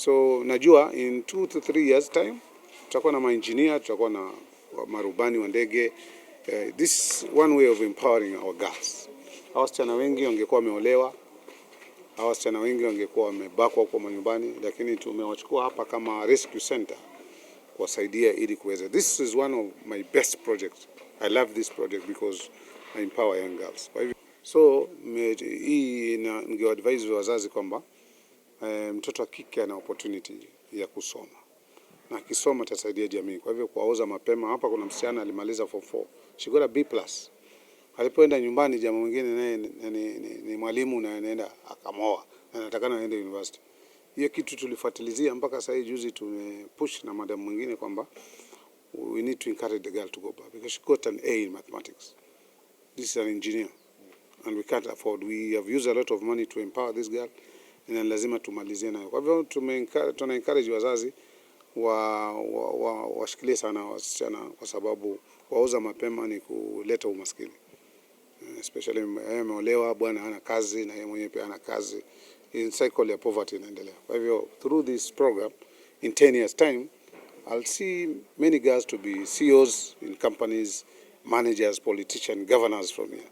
So najua in 2 to 3 years time tutakuwa na maengineer, tutakuwa na marubani wa ndege. This is one way of empowering our girls. Hawa wasichana wengi wangekuwa wameolewa, hawa wasichana wengi wangekuwa wamebakwa huko manyumbani, lakini tumewachukua hapa kama rescue center kuwasaidia ili kuweza. This is one of my best projects. I love this project because I empower young girls. Kwa hivyo so hii ningeadvise wazazi kwamba mtoto wa kike ana opportunity ya kusoma na akisoma atasaidia jamii. Kwa hivyo kuwaoza mapema. Hapa kuna msichana alimaliza form 4, she got a B+. Alipoenda nyumbani, jamaa mwingine naye ni mwalimu na anaenda akamoa na anatakana aende university. Hiyo kitu tulifuatilizia mpaka sasa hivi. Juzi tumepush na madam mwingine kwamba we need to encourage the girl to go back because she got an A in mathematics. This is an engineer and we can't afford. We have used a lot of money to empower this girl na lazima tumalizie nayo. Kwa hivyo tuna encourage wazazi washikilie sana wasichana kwa sababu kuwaoza mapema ni kuleta umaskini. Especially yeye ameolewa, bwana hana kazi na yeye mwenyewe pia hana kazi. In cycle ya poverty inaendelea. Kwa hivyo through this program, in 10 years time I'll see many girls to be CEOs in companies, managers, politicians, governors from here.